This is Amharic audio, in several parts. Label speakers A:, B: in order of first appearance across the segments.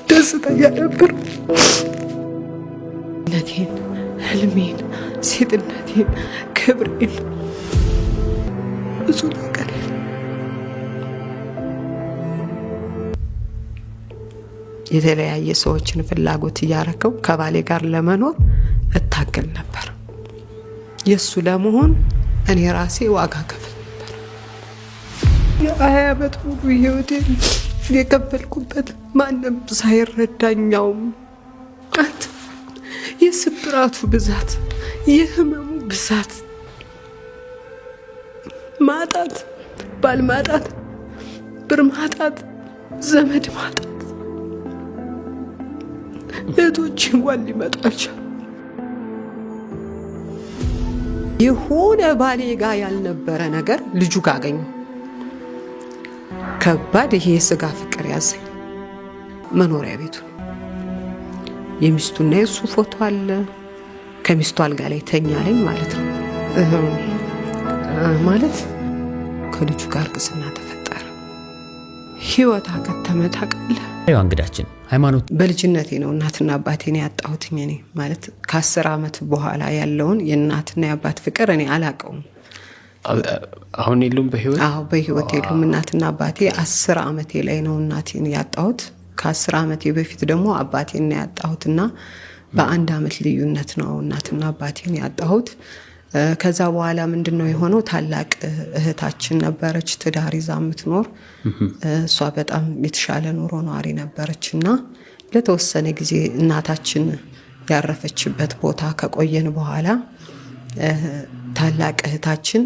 A: ደስተኛ ነበር። ነቴን፣ ህልሜን፣ ሴትነቴን፣ ክብሬን ብዙ ነገር የተለያየ ሰዎችን ፍላጎት እያረከው ከባሌ ጋር ለመኖር እታገል ነበር። የእሱ ለመሆን እኔ ራሴ ዋጋ ከፍል ነበር። የ20 ዓመት ሙሉ ህይወቴን የከፈልኩበት ማንም ሳይረዳኛውም አንተ የስብራቱ ብዛት፣ የህመሙ ብዛት፣ ማጣት፣ ባል ማጣት፣ ብር ማጣት፣ ዘመድ ማጣት፣ እህቶች እንኳን ሊመጡ አልቻሉ። የሆነ ባሌ ጋ ያልነበረ ነገር ልጁ ጋ አገኘሁ። ከባድ ይሄ የስጋ ፍቅር ያዘኝ። መኖሪያ ቤቱ የሚስቱና የእሱ ፎቶ አለ። ከሚስቱ አልጋ ላይ ተኛለኝ ማለት ነው። ማለት ከልጁ ጋር እርግዝና ተፈጠረ። ህይወት አከተመ። ታውቃለህ።
B: እንግዳችን ሃይማኖት
A: በልጅነቴ ነው እናትና አባቴን ያጣሁትኝ። እኔ ማለት ከ10 ዓመት በኋላ ያለውን የእናትና የአባት ፍቅር እኔ አላውቀውም።
C: አሁን የሉም በህይወት?
A: አዎ፣ በህይወት የሉም እናትና አባቴ። 10 ዓመቴ ላይ ነው እናቴን ያጣሁት። ከ10 ዓመቴ በፊት ደግሞ አባቴን ነው ያጣሁትና በ1 ዓመት ልዩነት ነው እናትና አባቴን ያጣሁት። ከዛ በኋላ ምንድን ነው የሆነው? ታላቅ እህታችን ነበረች ትዳር ይዛ የምትኖር። እሷ በጣም የተሻለ ኑሮ ነዋሪ ነበረች እና ለተወሰነ ጊዜ እናታችን ያረፈችበት ቦታ ከቆየን በኋላ ታላቅ እህታችን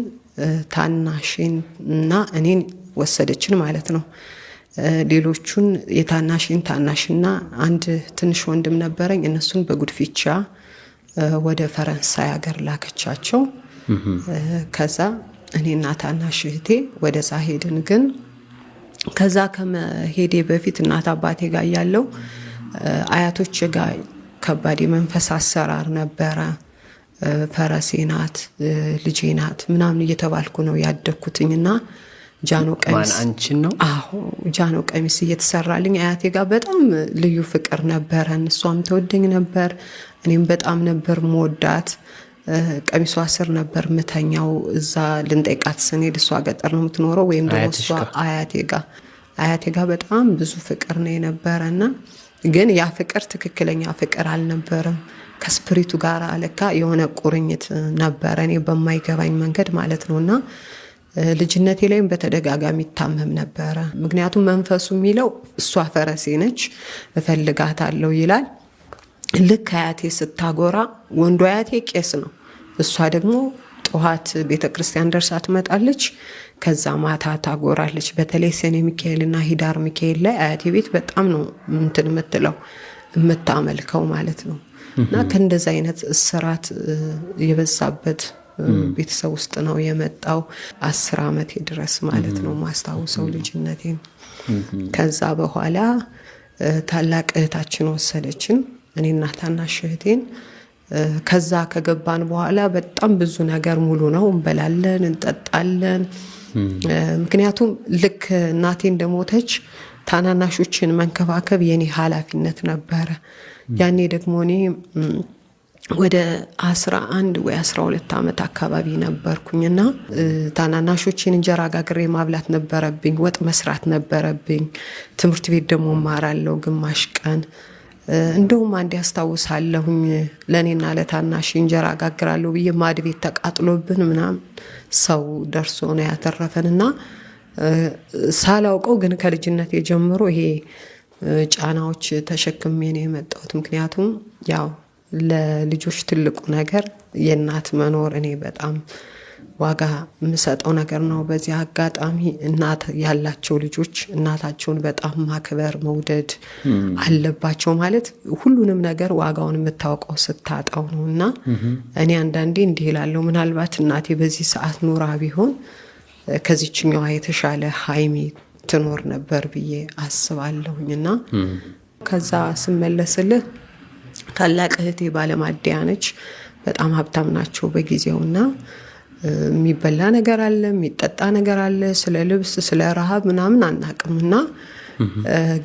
A: ታናሽን እና እኔን ወሰደችን ማለት ነው። ሌሎቹን የታናሽን ታናሽና አንድ ትንሽ ወንድም ነበረኝ። እነሱን በጉድፊቻ ወደ ፈረንሳይ ሀገር ላከቻቸው። ከዛ እኔና ታናሽ እህቴ ወደዛ ሄድን። ግን ከዛ ከመሄዴ በፊት እናት አባቴ ጋር ያለው አያቶች ጋር ከባድ የመንፈስ አሰራር ነበረ። ፈረሴ ናት፣ ልጄ ናት ምናምን እየተባልኩ ነው ያደግኩትኝና ጃኖ ቀሚስ
C: አንቺን ነው?
A: አዎ፣ ጃኖ ቀሚስ እየተሰራልኝ አያቴ ጋር በጣም ልዩ ፍቅር ነበረን። እሷም ተወደኝ ነበር፣ እኔም በጣም ነበር መወዳት። ቀሚሷ ስር ነበር ምተኛው። እዛ ልንጠይቃት ስንሄድ እሷ ገጠር ነው የምትኖረው፣ ወይም ደግሞ እሷ አያቴ ጋር በጣም ብዙ ፍቅር ነው የነበረና ግን ያ ፍቅር ትክክለኛ ፍቅር አልነበረም። ከ spirit ኡ ጋር ለካ የሆነ ቁርኝት ነበረ፣ እኔ በማይገባኝ መንገድ ማለት ነው። እና ልጅነቴ ላይም በተደጋጋሚ ይታመም ነበረ። ምክንያቱም መንፈሱ የሚለው እሷ ፈረሴ ነች እፈልጋታለሁ ይላል። ልክ አያቴ ስታጎራ፣ ወንዱ አያቴ ቄስ ነው፣ እሷ ደግሞ ጠዋት ቤተ ክርስቲያን ደርሳ ትመጣለች። ከዛ ማታ ታጎራለች። በተለይ ሰኔ ሚካኤልና ሂዳር ሚካኤል ላይ አያቴ ቤት በጣም ነው እንትን የምትለው፣ የምታመልከው ማለት ነው። እና ከእንደዚ አይነት እስራት የበዛበት ቤተሰብ ውስጥ ነው የመጣው። 10 ዓመቴ ድረስ ማለት ነው ማስታውሰው ልጅነቴን። ከዛ በኋላ ታላቅ እህታችን ወሰደችን፣ እኔና ታናሽ እህቴን። ከዛ ከገባን በኋላ በጣም ብዙ ነገር ሙሉ ነው። እንበላለን፣ እንጠጣለን። ምክንያቱም ልክ እናቴ እንደሞተች ታናናሾችን መንከባከብ የኔ ኃላፊነት ነበረ። ያኔ ደግሞ እኔ ወደ 11 ወይ 12 ዓመት አካባቢ ነበርኩኝና ታናናሾችን እንጀራ ጋግሬ ማብላት ነበረብኝ፣ ወጥ መስራት ነበረብኝ። ትምህርት ቤት ደግሞ እማራለሁ ግማሽ ቀን። እንደውም አንድ ያስታውሳለሁኝ፣ ለእኔና ለታናሽ እንጀራ ጋግራለሁ ብዬ ማድ ቤት ተቃጥሎብን ምናምን ሰው ደርሶ ነው ያተረፈን። እና ሳላውቀው ግን ከልጅነት የጀምሮ ይሄ ጫናዎች ተሸክሜ ነው የመጣሁት። ምክንያቱም ያው ለልጆች ትልቁ ነገር የእናት መኖር እኔ በጣም ዋጋ የምሰጠው ነገር ነው። በዚህ አጋጣሚ እናት ያላቸው ልጆች እናታቸውን በጣም ማክበር መውደድ አለባቸው። ማለት ሁሉንም ነገር ዋጋውን የምታውቀው ስታጣው ነው። እና እኔ አንዳንዴ እንዲህ እላለሁ፣ ምናልባት እናቴ በዚህ ሰዓት ኑራ ቢሆን ከዚችኛዋ የተሻለ ሀይሚ ትኖር ነበር ብዬ አስባለሁኝ። እና ከዛ ስመለስልህ ታላቅ እህቴ ባለማደያ ነች። በጣም ሀብታም ናቸው በጊዜው እና የሚበላ ነገር አለ፣ የሚጠጣ ነገር አለ። ስለ ልብስ፣ ስለ ረሃብ ምናምን አናቅም። እና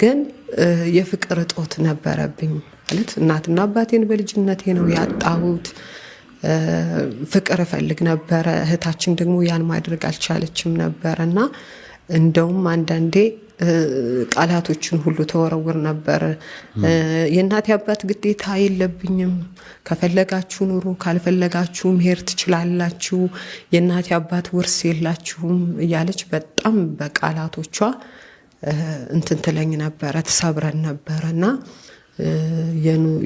A: ግን የፍቅር እጦት ነበረብኝ። ማለት እናትና አባቴን በልጅነቴ ነው ያጣሁት። ፍቅር እፈልግ ነበረ። እህታችን ደግሞ ያን ማድረግ አልቻለችም ነበረ እና እንደውም አንዳንዴ ቃላቶችን ሁሉ ተወረውር ነበር። የእናቴ አባት ግዴታ የለብኝም፣ ከፈለጋችሁ ኑሩ፣ ካልፈለጋችሁ መሄድ ትችላላችሁ፣ የእናቴ አባት ውርስ የላችሁም እያለች በጣም በቃላቶቿ እንትን ትለኝ ነበረ፣ ትሰብረን ነበረ። እና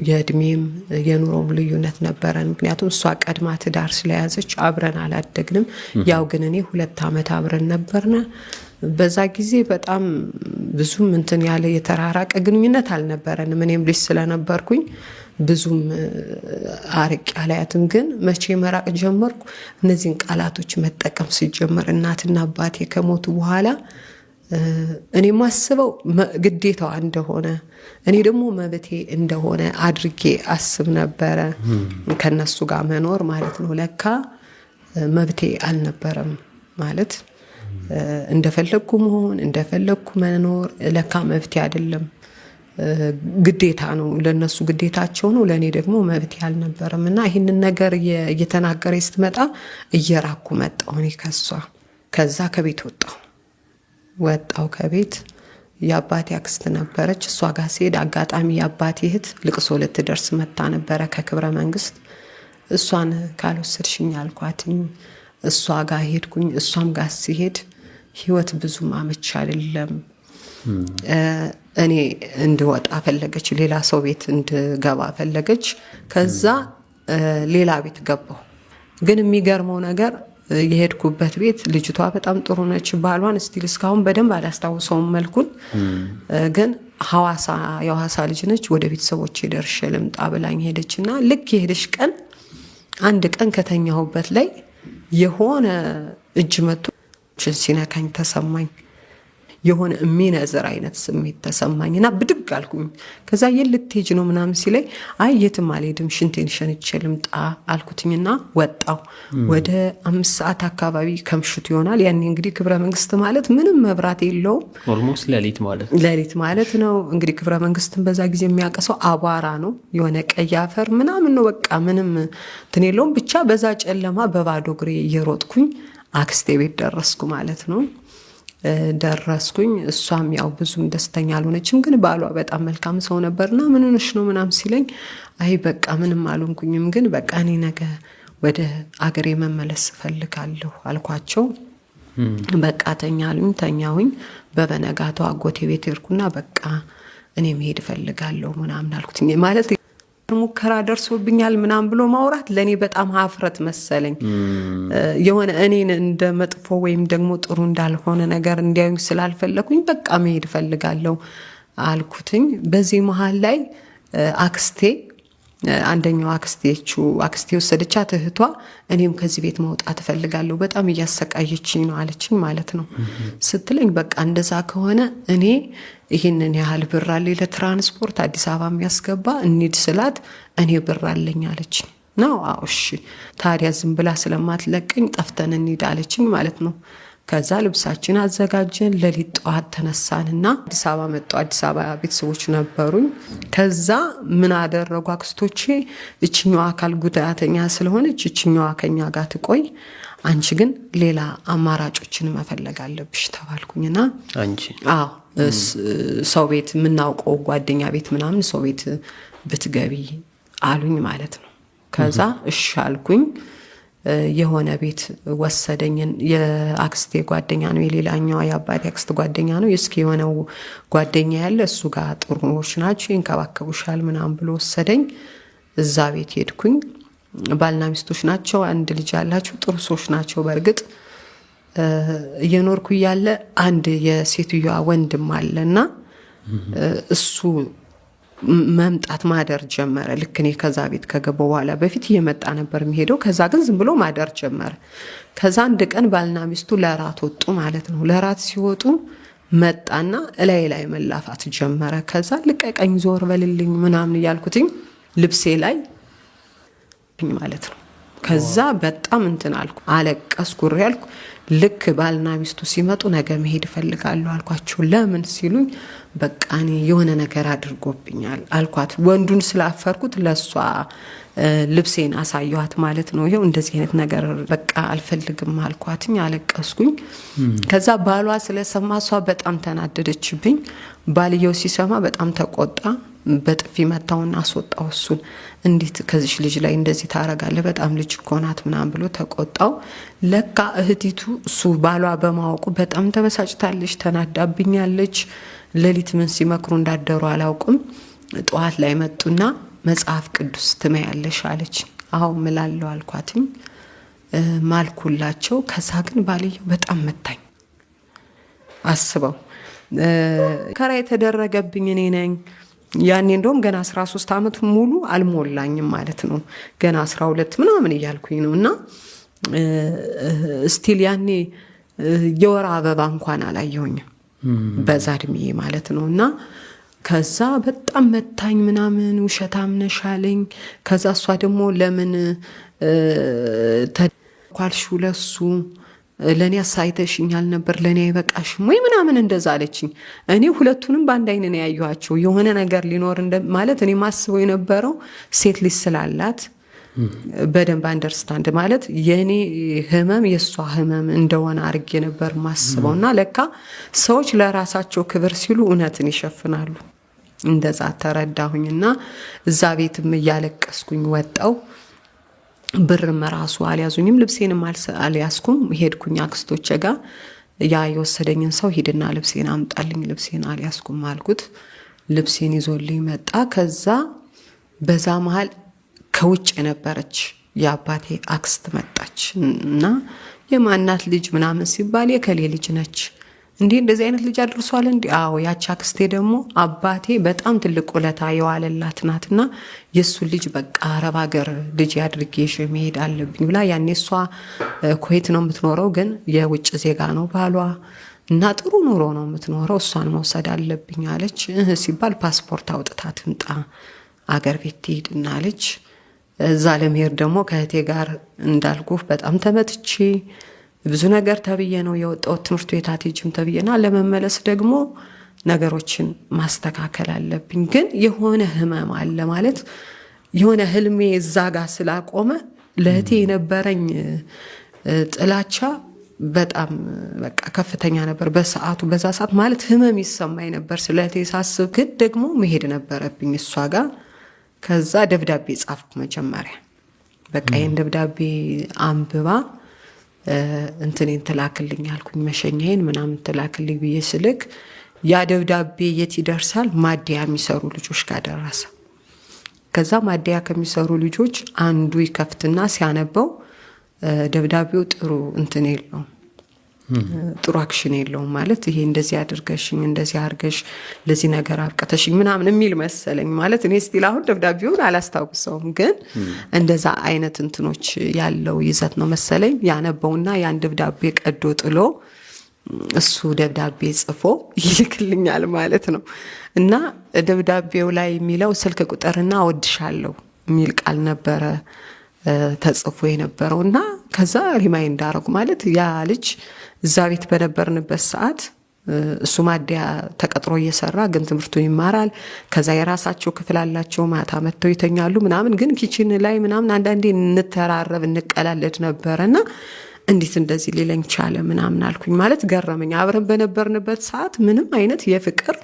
A: የእድሜም የኑሮም ልዩነት ነበረን። ምክንያቱም እሷ ቀድማ ትዳር ስለያዘች አብረን አላደግንም። ያው ግን እኔ 2 ዓመት አብረን ነበርነ። በዛ ጊዜ በጣም ብዙም እንትን ያለ የተራራቀ ግንኙነት አልነበረንም። እኔም ልጅ ስለነበርኩኝ ብዙም አርቄ አላያትም። ግን መቼ መራቅ ጀመርኩ? እነዚህን ቃላቶች መጠቀም ሲጀመር እናትና አባቴ ከሞቱ በኋላ እኔ ማስበው ግዴታዋ እንደሆነ እኔ ደግሞ መብቴ እንደሆነ አድርጌ አስብ ነበረ፣ ከነሱ ጋር መኖር ማለት ነው። ለካ መብቴ አልነበረም፣ ማለት እንደፈለግኩ መሆን፣ እንደፈለግኩ መኖር ለካ መብቴ አይደለም፣ ግዴታ ነው። ለነሱ ግዴታቸው ነው፣ ለእኔ ደግሞ መብቴ አልነበረም። እና ይህንን ነገር እየተናገረ ስትመጣ እየራኩ መጣሁ እኔ ከሷ። ከዛ ከቤት ወጣሁ ከቤት። የአባቴ አክስት ነበረች። እሷ ጋር ሲሄድ አጋጣሚ የአባቴ እህት ልቅሶ ልትደርስ መታ ነበረ ከክብረ መንግስት። እሷን ካልወሰድሽኝ አልኳትኝ። እሷ ጋር ሄድኩኝ። እሷም ጋር ሲሄድ ህይወት ብዙም አመች አይደለም። እኔ እንድወጣ ፈለገች፣ ሌላ ሰው ቤት እንድገባ ፈለገች። ከዛ ሌላ ቤት ገባሁ። ግን የሚገርመው ነገር የሄድኩበት ቤት ልጅቷ በጣም ጥሩ ነች። ባሏን still እስካሁን በደንብ አላስታውሰውም መልኩን፣ ግን ሐዋሳ የሐዋሳ ልጅ ነች። ወደ ቤተሰቦቼ ደርሼ ልምጣ ብላኝ ሄደች እና ልክ የሄደች ቀን አንድ ቀን ከተኛሁበት ላይ የሆነ እጅ መጥቶ ሲነካኝ ተሰማኝ። የሆነ የሚነዝር አይነት ስሜት ተሰማኝ እና ብድግ አልኩኝ። ከዛ የት ልትሄጂ ነው ምናምን ሲለኝ አይ የትም አልሄድም፣ ሽንቴን ሸንቼ ልምጣ አልኩትኝና ወጣሁ። ወደ 5 ሰዓት አካባቢ ከምሽቱ ይሆናል። ያኔ እንግዲህ ክብረ መንግስት ማለት ምንም መብራት የለውም።
C: Almost ሌሊት ማለት ነው።
A: ሌሊት ማለት ነው። እንግዲህ ክብረ መንግስትን በዛ ጊዜ የሚያቀሰው አቧራ ነው፣ የሆነ ቀይ አፈር ምናምን ነው። በቃ ምንም እንትን የለውም። ብቻ በዛ ጨለማ በባዶ እግሬ እየሮጥኩኝ አክስቴ ቤት ደረስኩ ማለት ነው። ደረስኩኝ። እሷም ያው ብዙም ደስተኛ አልሆነችም፣ ግን ባሏ በጣም መልካም ሰው ነበርና ምን ሆነሽ ነው ምናምን ሲለኝ አይ በቃ ምንም አልሆንኩኝም፣ ግን በቃ እኔ ነገ ወደ አገሬ መመለስ እፈልጋለሁ አልኳቸው። በቃ ተኛ አሉኝ። ተኛሁኝ። በበነጋታው አጎቴ ቤት ሄድኩና በቃ እኔ መሄድ እፈልጋለሁ ምናምን አልኩት። ማለት ሙከራ ደርሶብኛል ምናምን ብሎ ማውራት ለእኔ በጣም ሀፍረት መሰለኝ። የሆነ እኔን እንደ መጥፎ ወይም ደግሞ ጥሩ እንዳልሆነ ነገር እንዲያዩኝ ስላልፈለኩኝ በቃ መሄድ እፈልጋለሁ አልኩትኝ። በዚህ መሀል ላይ አክስቴ፣ አንደኛው አክስቴ ወሰደቻት እህቷ፣ እኔም ከዚህ ቤት መውጣት እፈልጋለሁ፣ በጣም እያሰቃየችኝ ነው አለችኝ ማለት ነው። ስትለኝ በቃ እንደዛ ከሆነ እኔ ይህንን ያህል ብር አለኝ ለትራንስፖርት አዲስ አበባ የሚያስገባ፣ እንሂድ ስላት እኔ ብር አለኝ አለችኝ። ነው አዎ እሺ፣ ታዲያ ዝም ብላ ስለማትለቀኝ ጠፍተን እንሂድ አለችኝ ማለት ነው። ከዛ ልብሳችን አዘጋጀን። ሌሊት ጠዋት ተነሳንና አዲስ አበባ መጡ። አዲስ አበባ ቤተሰቦች ነበሩኝ። ከዛ ምን አደረጉ አክስቶቼ፣ እችኛዋ አካል ጉዳተኛ ስለሆነች እችኛዋ ከኛ ጋር ትቆይ፣ አንቺ ግን ሌላ አማራጮችን መፈለግ አለብሽ ተባልኩኝና
C: አንቺ
A: አዎ፣ ሰው ቤት፣ የምናውቀው ጓደኛ ቤት ምናምን ሰው ቤት ብትገቢ አሉኝ ማለት ነው። ከዛ እሺ አልኩኝ። የሆነ ቤት ወሰደኝ። የአክስቴ ጓደኛ ነው፣ የሌላኛዋ የአባቴ አክስት ጓደኛ ነው። እስኪ የሆነው ጓደኛ ያለ እሱ ጋር ጥሩዎች ናቸው፣ ይንከባከቡሻል ምናምን ብሎ ወሰደኝ። እዛ ቤት ሄድኩኝ። ባልና ሚስቶች ናቸው፣ አንድ ልጅ ያላቸው ጥሩ ሰዎች ናቸው። በእርግጥ እየኖርኩ እያለ አንድ የሴትዮዋ ወንድም አለ እና እሱ መምጣት ማደር ጀመረ። ልክ እኔ ከዛ ቤት ከገባሁ በኋላ፣ በፊት እየመጣ ነበር የሚሄደው። ከዛ ግን ዝም ብሎ ማደር ጀመረ። ከዛ አንድ ቀን ባልና ሚስቱ ለራት ወጡ ማለት ነው። ለራት ሲወጡ መጣና እላይ ላይ መላፋት ጀመረ። ከዛ ልቀቀኝ፣ ዞር በልልኝ ምናምን እያልኩትኝ ልብሴ ላይ ማለት ነው። ከዛ በጣም እንትን አልኩ፣ አለቀስኩ፣ እሪ አልኩ። ልክ ባልና ሚስቱ ሲመጡ ነገ መሄድ እፈልጋለሁ አልኳቸው። ለምን ሲሉኝ በቃ እኔ የሆነ ነገር አድርጎብኛል አልኳት። ወንዱን ስላፈርኩት ለእሷ ልብሴን አሳየኋት ማለት ነው። ይኸው እንደዚህ አይነት ነገር በቃ አልፈልግም አልኳትኝ፣ አለቀስኩኝ። ከዛ ባሏ ስለሰማ እሷ በጣም ተናደደችብኝ። ባልየው ሲሰማ በጣም ተቆጣ። በጥፊ መታውና አስወጣው። እሱን እንዴት ከዚች ልጅ ላይ እንደዚህ ታረጋለህ? በጣም ልጅ እኮ ናት ምናምን ብሎ ተቆጣው። ለካ እህቲቱ እሱ ባሏ በማወቁ በጣም ተበሳጭታለች፣ ተናዳብኛለች። ሌሊት ምን ሲመክሩ እንዳደሩ አላውቅም። ጠዋት ላይ መጡና መጽሐፍ ቅዱስ ትመያለሽ አለች። አዎ ምላለሁ አልኳትኝ፣ ማልኩላቸው። ከዛ ግን ባልየው በጣም መታኝ። አስበው ከራ የተደረገብኝ እኔ ነኝ። ያኔ እንደውም ገና 13 ዓመት ሙሉ አልሞላኝም ማለት ነው። ገና 12 ምናምን እያልኩኝ ነው። እና still ያኔ የወር አበባ እንኳን አላየሁኝም በዛ እድሜ ማለት ነው። እና ከዛ በጣም መታኝ ምናምን፣ ውሸታም ነሽ አለኝ። ከዛ እሷ ደግሞ ለምን ተኳልሽው ለሱ፣ ለእኔ አሳይተሽኛል ነበር፣ ለእኔ አይበቃሽም ወይ ምናምን እንደዛ አለችኝ። እኔ ሁለቱንም በአንድ አይን ነው ያየኋቸው። የሆነ ነገር ሊኖር ማለት እኔ ማስበው የነበረው ሴት ልጅ ስላላት በደንብ understand ማለት የእኔ ህመም የእሷ ህመም እንደሆነ አድርጌ ነበር ማስበው። እና ለካ ሰዎች ለራሳቸው ክብር ሲሉ እውነትን ይሸፍናሉ። እንደዛ ተረዳሁኝና እዛ ቤትም እያለቀስኩኝ ወጣው። ብርም ራሱ አልያዙኝም፣ ልብሴንም አልያዝኩም። ሄድኩኝ አክስቶቼ ጋር። ያ የወሰደኝን ሰው ሂድና ልብሴን አምጣልኝ፣ ልብሴን አልያዝኩም አልኩት። ልብሴን ይዞልኝ መጣ። ከዛ በዛ መሀል ከውጭ የነበረች የአባቴ አክስት መጣች እና የማናት ልጅ ምናምን ሲባል የከሌ ልጅ ነች። እንዲህ እንደዚህ አይነት ልጅ አድርሷል እንዲ? አዎ። ያቺ አክስቴ ደግሞ አባቴ በጣም ትልቅ ውለታ የዋለላት ናትና የእሱን ልጅ በቃ አረብ ሀገር ልጅ አድርጌ ይዤ መሄድ አለብኝ ብላ፣ ያኔ እሷ ኩዌት ነው የምትኖረው፣ ግን የውጭ ዜጋ ነው ባሏ እና ጥሩ ኑሮ ነው የምትኖረው። እሷን መውሰድ አለብኝ አለች። ሲባል ፓስፖርት አውጥታ ትምጣ፣ አገር ቤት ትሄድና አለች። እዛ ለመሄድ ደግሞ ከእህቴ ጋር እንዳልኩህ በጣም ተመትቼ ብዙ ነገር ተብዬ ነው የወጣሁት። ትምህርት ቤት አትሄጂም ተብዬና ለመመለስ ደግሞ ነገሮችን ማስተካከል አለብኝ። ግን የሆነ ህመም አለ፣ ማለት የሆነ ህልሜ እዛ ጋር ስላቆመ ለእህቴ የነበረኝ ጥላቻ በጣም በቃ ከፍተኛ ነበር በሰዓቱ። በዛ ሰዓት ማለት ህመም ይሰማኝ ነበር ስለ እህቴ ሳስብ። ግን ደግሞ መሄድ ነበረብኝ እሷ ጋር። ከዛ ደብዳቤ ጻፍኩ መጀመሪያ። በቃ ይህን ደብዳቤ አንብባ እንትኔን ትላክልኝ አልኩኝ፣ መሸኛዬን ምናምን ትላክልኝ ብዬ ስልክ ያ ደብዳቤ የት ይደርሳል? ማደያ የሚሰሩ ልጆች ጋር ደረሰ። ከዛ ማደያ ከሚሰሩ ልጆች አንዱ ይከፍትና ሲያነበው ደብዳቤው ጥሩ እንትን የለውም፣ ጥሩ action የለውም። ማለት ይሄ እንደዚህ አድርገሽኝ፣ እንደዚህ አድርገሽ ለዚህ ነገር አብቅተሽኝ ምናምን የሚል መሰለኝ። ማለት እኔ still አሁን ደብዳቤውን አላስታውሰውም፣ ግን እንደዛ አይነት እንትኖች ያለው ይዘት ነው መሰለኝ። ያነበውና ያን ደብዳቤ ቀዶ ጥሎ እሱ ደብዳቤ ጽፎ ይልክልኛል ማለት ነው። እና ደብዳቤው ላይ የሚለው ስልክ ቁጥርና እወድሻለሁ የሚል ቃል ነበረ ተጽፎ የነበረው። እና ከዛ remind አረጉ፣ ማለት ያ ልጅ እዛ ቤት በነበርንበት ሰዓት እሱ ማደያ ተቀጥሮ እየሰራ ግን ትምህርቱን ይማራል። ከዛ የራሳቸው ክፍል አላቸው፣ ማታ መጥተው ይተኛሉ ምናምን። ግን kitchen ላይ ምናምን አንዳንዴ እንተራረብ እንቀላለድ ነበረ እና እንዴት እንደዚህ ሊለኝ ቻለ ምናምን አልኩኝ። ማለት ገረመኝ። አብረን በነበርንበት ሰዓት ምንም አይነት የፍቅር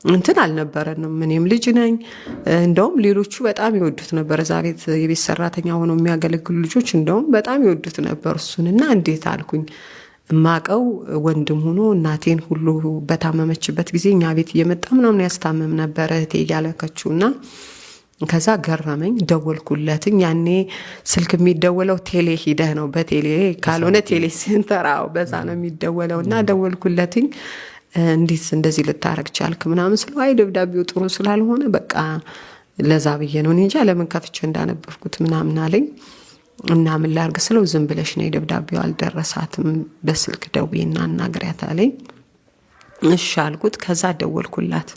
A: እንትን አልነበረንም። እኔም ልጅ ነኝ። እንደውም ሌሎቹ በጣም ይወዱት ነበር። እዛ ቤት የቤት ሰራተኛ ሆነው የሚያገለግሉ ልጆች እንደውም በጣም ይወዱት ነበር እሱን። እና እንዴት አልኩኝ። እማቀው ወንድም ሆኖ እናቴን ሁሉ በታመመችበት ጊዜ እኛ ቤት እየመጣ ምናምን ያስታምም ነበረ እህቴ እያለከችው። እና ከዛ ገረመኝ። ደወልኩለትኝ። ያኔ ስልክ የሚደወለው ቴሌ ሂደህ ነው፣ በቴሌ ካልሆነ ቴሌ center፣ አዎ በዛ ነው የሚደወለው። እና ደወልኩለትኝ። እንዴት እንደዚህ ልታረግ ቻልክ ምናምን ስለው አይ ደብዳቤው ጥሩ ስላልሆነ በቃ ለዛ ብዬ ነው፣ እኔ እንጃ ለምን ከፍቼ እንዳነበብኩት ምናምን አለኝ። እና ምን ላርግ ስለው ዝም ብለሽ ነይ፣ ደብዳቤው አልደረሳትም፣ በስልክ ደውዪና አናግሪያት አለኝ። እሺ አልኩት። ከዛ ደወልኩላት።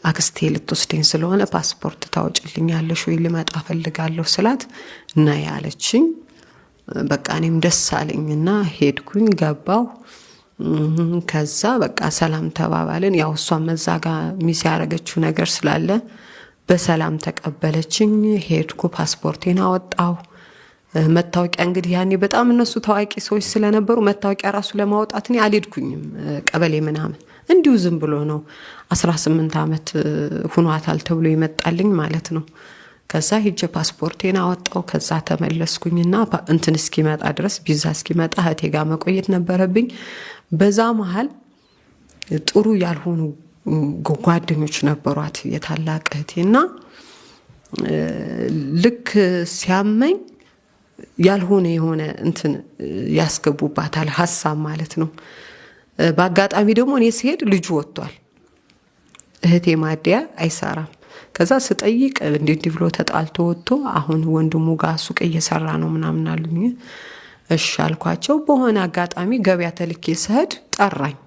A: አክስቴ ልትወስደኝ ስለሆነ ፓስፖርት ታወጭልኛለሽ ወይ፣ ልመጣ ፈልጋለሁ ስላት ነይ አለችኝ። በቃ እኔም ደስ አለኝና ሄድኩኝ፣ ገባሁ። ከዛ በቃ ሰላም ተባባልን። ያው እሷም እዛ ጋ miss ያደረገችው ነገር ስላለ በሰላም ተቀበለችኝ። ሄድኩ፣ ፓስፖርቴን አወጣሁ። መታወቂያ እንግዲህ ያኔ በጣም እነሱ ታዋቂ ሰዎች ስለነበሩ መታወቂያ ራሱ ለማውጣት እኔ አልሄድኩኝም ቀበሌ ምናምን፣ እንዲሁ ዝም ብሎ ነው 18 ዓመት ሁኗታል ተብሎ ይመጣልኝ ማለት ነው። ከዛ ሄጄ ፓስፖርቴን አወጣው። ከዛ ተመለስኩኝና እንትን እስኪመጣ ድረስ፣ ቪዛ እስኪመጣ እህቴ ጋር መቆየት ነበረብኝ። በዛ መሀል ጥሩ ያልሆኑ ጓደኞች ነበሯት የታላቅ እህቴና፣ ልክ ሲያመኝ ያልሆነ የሆነ እንትን ያስገቡባታል ሀሳብ ማለት ነው። በአጋጣሚ ደግሞ እኔ ስሄድ ልጁ ወጥቷል። እህቴ ማደያ አይሰራም። ከዛ ስጠይቅ እንዲህ እንዲህ ብሎ ተጣልቶ ወጥቶ አሁን ወንድሙ ጋር ሱቅ እየሰራ ነው ምናምን አሉኝ። እሺ አልኳቸው። በሆነ አጋጣሚ ገበያ ተልኬ ስሄድ ጠራኝ።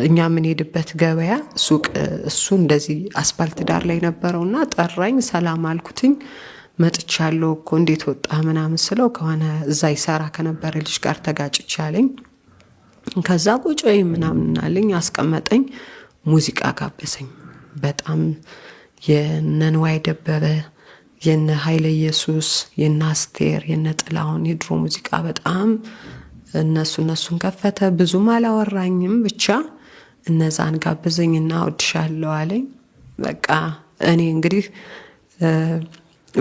A: እኛ የምንሄድበት ገበያ ሱቅ እሱ እንደዚህ አስፓልት ዳር ላይ ነበረውና ጠራኝ። ሰላም አልኩትኝ። መጥቻለሁ እኮ፣ እንዴት ወጣ ምናምን ስለው ከሆነ እዛ ይሰራ ከነበረ ልጅ ጋር ተጋጭቼ አለኝ። ከዛ ቁጭ በይ ምናምን አለኝ፣ አስቀመጠኝ። ሙዚቃ ጋበዘኝ። በጣም የነ ንዋይ ደበበ፣ የነ ኃይለ ኢየሱስ፣ የነ አስቴር፣ የነ ጥላሁን የድሮ ሙዚቃ በጣም እነሱን ከፈተ። ብዙም አላወራኝም፣ ብቻ እነዛን ጋበዘኝና እወድሻለሁ አለኝ። በቃ እኔ እንግዲህ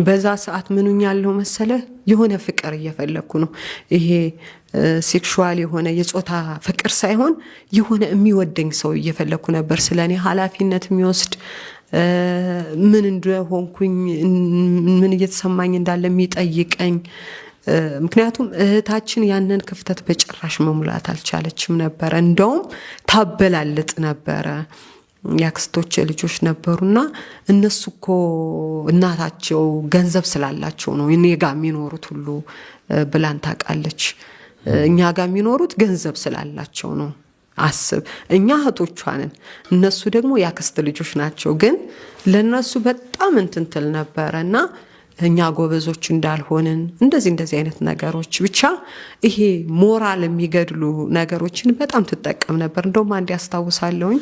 A: በዛ ሰዓት ምኑኛ ያለው መሰለ፣ የሆነ ፍቅር እየፈለግኩ ነው። ይሄ sexual የሆነ የጾታ ፍቅር ሳይሆን የሆነ የሚወደኝ ሰው እየፈለግኩ ነበር። ስለ እኔ ኃላፊነት የሚወስድ፣ ምን እንደሆንኩኝ፣ ምን እየተሰማኝ እንዳለ የሚጠይቀኝ። ምክንያቱም እህታችን ያንን ክፍተት በጭራሽ መሙላት አልቻለችም ነበረ። እንደውም ታበላልጥ ነበረ። የአክስቶች ልጆች ነበሩና እነሱ እኮ እናታቸው ገንዘብ ስላላቸው ነው እኔ ጋ የሚኖሩት ሁሉ ብላን ታውቃለች። እኛ ጋር የሚኖሩት ገንዘብ ስላላቸው ነው። አስብ፣ እኛ እህቶቿ ነን፣ እነሱ ደግሞ የአክስት ልጆች ናቸው። ግን ለእነሱ በጣም እንትን ትል ነበረ እና እኛ ጎበዞች እንዳልሆንን እንደዚህ እንደዚህ አይነት ነገሮች፣ ብቻ ይሄ ሞራል የሚገድሉ ነገሮችን በጣም ትጠቀም ነበር። እንደውም አንድ ያስታውሳለሁኝ፣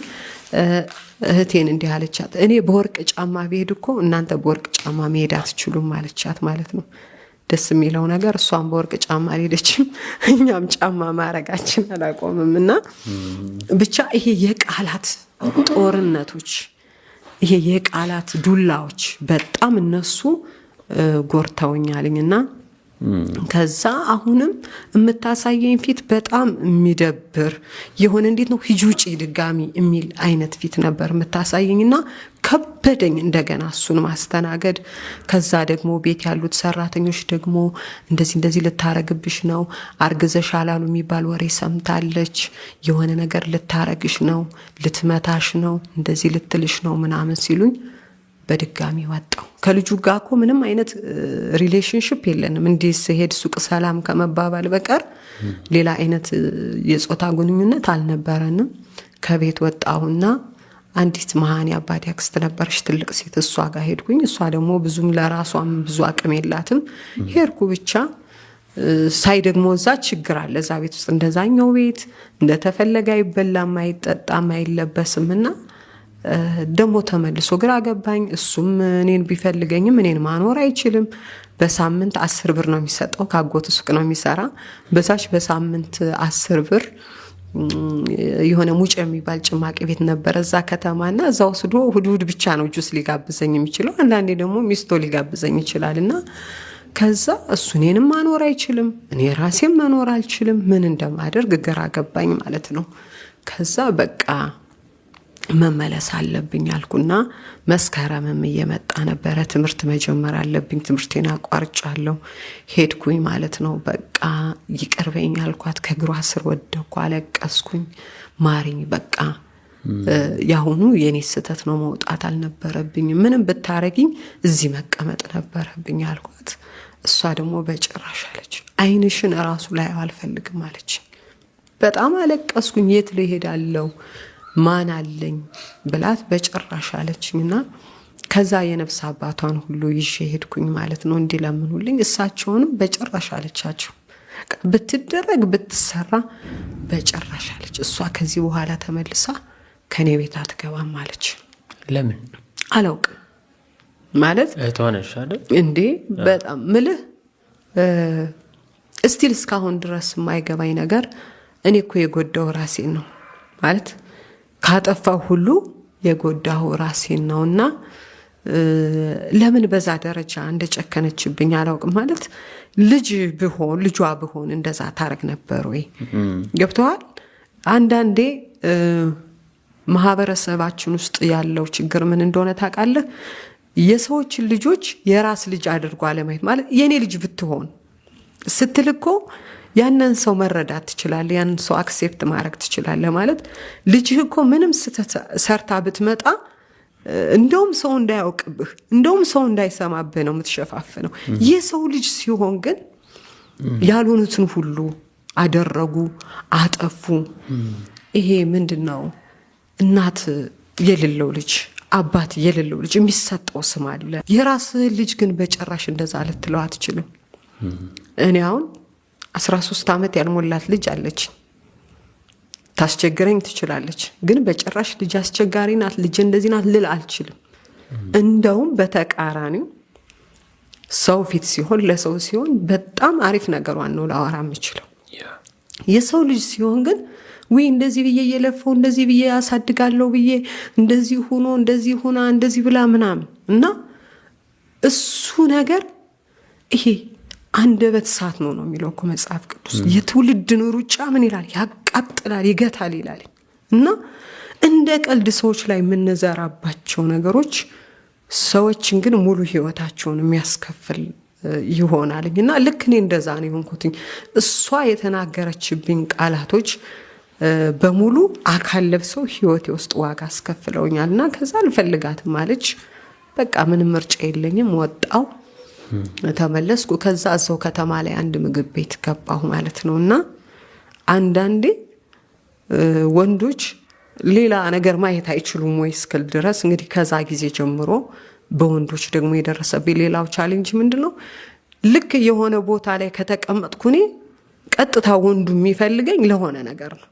A: እህቴን እንዲህ አለቻት፣ እኔ በወርቅ ጫማ ብሄድ እኮ እናንተ በወርቅ ጫማ መሄድ አትችሉም አለቻት ማለት ነው። ደስ የሚለው ነገር እሷም በወርቅ ጫማ አልሄደችም፣ እኛም ጫማ ማረጋችን አላቆምም። እና ብቻ ይሄ የቃላት ጦርነቶች፣ ይሄ የቃላት ዱላዎች በጣም እነሱ ጎርተውኛልኝ። እና ከዛ አሁንም የምታሳየኝ ፊት በጣም የሚደብር የሆነ፣ እንዴት ነው፣ ሂጂ ውጪ ድጋሚ የሚል አይነት ፊት ነበር የምታሳየኝ እና ከበደኝ እንደገና እሱን ማስተናገድ። ከዛ ደግሞ ቤት ያሉት ሰራተኞች ደግሞ እንደዚህ እንደዚህ ልታረግብሽ ነው፣ አርግዘሻል አሉ የሚባል ወሬ ሰምታለች፣ የሆነ ነገር ልታረግሽ ነው፣ ልትመታሽ ነው፣ እንደዚህ ልትልሽ ነው ምናምን ሲሉኝ በድጋሚ ወጣው። ከልጁ ጋር እኮ ምንም አይነት relationship የለንም። እንዲህ ስሄድ ሱቅ ሰላም ከመባባል በቀር ሌላ አይነት የጾታ ግንኙነት አልነበረንም። ከቤት ወጣሁና አንዲት መሀን አባቴ አክስት ነበረች፣ ትልቅ ሴት፣ እሷ ጋር ሄድኩኝ። እሷ ደግሞ ብዙም ለራሷም ብዙ አቅም የላትም። ሄድኩ፣ ብቻ ሳይ ደግሞ እዛ ችግር አለ። እዛ ቤት ውስጥ እንደዛኛው ቤት እንደተፈለገ አይበላም፣ አይጠጣም፣ አይለበስም እና ደግሞ ተመልሶ ግራ ገባኝ። እሱም እኔን ቢፈልገኝም እኔን ማኖር አይችልም። በሳምንት 10 ብር ነው የሚሰጠው። ከአጎቱ ሱቅ ነው የሚሰራ። በዛች በሳምንት 10 ብር የሆነ ሙጭ የሚባል ጭማቂ ቤት ነበረ እዛ ከተማ እና እዛ ወስዶ እሑድ እሑድ ብቻ ነው ጁስ ሊጋብዘኝ የሚችለው። አንዳንዴ ደግሞ ሚስቶ ሊጋብዘኝ ይችላል። እና ከዛ እሱ እኔንም ማኖር አይችልም፣ እኔ ራሴም መኖር አልችልም። ምን እንደማደርግ ግራ ገባኝ ማለት ነው። ከዛ በቃ መመለስ አለብኝ አልኩና መስከረምም እየመጣ ነበረ። ትምህርት መጀመር አለብኝ፣ ትምህርቴን አቋርጫለሁ። ሄድኩኝ ማለት ነው። በቃ ይቅር በይኝ አልኳት። ከእግሯ ስር ወደኩ፣ አለቀስኩኝ። ማሪኝ፣ በቃ የአሁኑ የኔ ስህተት ነው፣ መውጣት አልነበረብኝም። ምንም ብታረጊኝ እዚህ መቀመጥ ነበረብኝ አልኳት። እሷ ደግሞ በጭራሽ አለች። ዓይንሽን እራሱ ላይ አልፈልግም አለች። በጣም አለቀስኩኝ። የት ልሄዳለሁ፣ ማን አለኝ ብላት በጭራሽ አለችኝና ከዛ የነፍስ አባቷን ሁሉ ይዤ ሄድኩኝ ማለት ነው እንዲለምኑልኝ። እሳቸውንም በጭራሽ አለቻቸው። ብትደረግ ብትሰራ በጭራሽ አለች። እሷ ከዚህ በኋላ ተመልሳ ከኔ ቤት አትገባም አለች።
C: ለምን
A: አላውቅም። ማለት
C: እህቷ ነሽ አይደል
A: እንዴ? በጣም ምልህ still እስካሁን ድረስ የማይገባኝ ነገር እኔ እኮ የጎዳው ራሴን ነው፣ ማለት ካጠፋው ሁሉ የጎዳው ራሴን ነው እና ለምን በዛ ደረጃ እንደጨከነችብኝ አላውቅም። ማለት ልጅ ብሆን፣ ልጇ ብሆን እንደዛ ታረግ ነበር ወይ? ገብተዋል። አንዳንዴ ማህበረሰባችን ውስጥ ያለው ችግር ምን እንደሆነ ታውቃለህ? የሰዎችን ልጆች የራስ ልጅ አድርጎ አለማየት። ማለት የእኔ ልጅ ብትሆን ስትል እኮ ያንን ሰው መረዳት ትችላለህ፣ ያንን ሰው accept ማድረግ ትችላለህ። ማለት ልጅህ እኮ ምንም ስህተት ሰርታ ብትመጣ እንደውም ሰው እንዳያውቅብህ፣ እንደውም ሰው እንዳይሰማብህ ነው የምትሸፋፍነው። የሰው ልጅ ሲሆን ግን ያልሆኑትን ሁሉ አደረጉ፣ አጠፉ። ይሄ ምንድን ነው? እናት የሌለው ልጅ፣ አባት የሌለው ልጅ የሚሰጠው ስም አለ። የራስህ ልጅ ግን በጭራሽ እንደዛ ልትለው አትችልም። እኔ አሁን 13 ዓመት ያልሞላት ልጅ አለች። ታስቸግረኝ ትችላለች፣ ግን በጭራሽ ልጅ አስቸጋሪ ናት፣ ልጅ እንደዚህ ናት ልል አልችልም። እንደውም በተቃራኒው ሰው ፊት ሲሆን፣ ለሰው ሲሆን በጣም አሪፍ ነገሯን ነው ላወራ የምችለው። የሰው ልጅ ሲሆን ግን ውይ እንደዚህ ብዬ እየለፈው፣ እንደዚህ ብዬ ያሳድጋለሁ ብዬ፣ እንደዚህ ሆኖ፣ እንደዚህ ሆና፣ እንደዚህ ብላ ምናምን እና እሱ ነገር ይሄ አንደበት እሳት ነው ነው የሚለው እኮ መጽሐፍ ቅዱስ። የትውልድን ሩጫ ምን ይላል? ያቃጥላል፣ ይገታል ይላል። እና እንደ ቀልድ ሰዎች ላይ የምንዘራባቸው ነገሮች ሰዎችን ግን ሙሉ ህይወታቸውን የሚያስከፍል ይሆናል። እና ልክ እኔ እንደዛ ነው የሆንኩትኝ። እሷ የተናገረችብኝ ቃላቶች በሙሉ አካል ለብሰው ህይወቴ ውስጥ ዋጋ አስከፍለውኛል። እና ከዛ አልፈልጋትም አለች። በቃ ምንም ምርጫ የለኝም፣ ወጣው፣ ተመለስኩ። ከዛ እዛው ከተማ ላይ አንድ ምግብ ቤት ገባሁ ማለት ነው። እና አንዳንዴ ወንዶች ሌላ ነገር ማየት አይችሉም ወይ እስክል ድረስ። እንግዲህ ከዛ ጊዜ ጀምሮ በወንዶች ደግሞ የደረሰብኝ ሌላው challenge ምንድን ነው? ልክ የሆነ ቦታ ላይ ከተቀመጥኩ እኔ ቀጥታ ወንዱ የሚፈልገኝ ለሆነ ነገር ነው።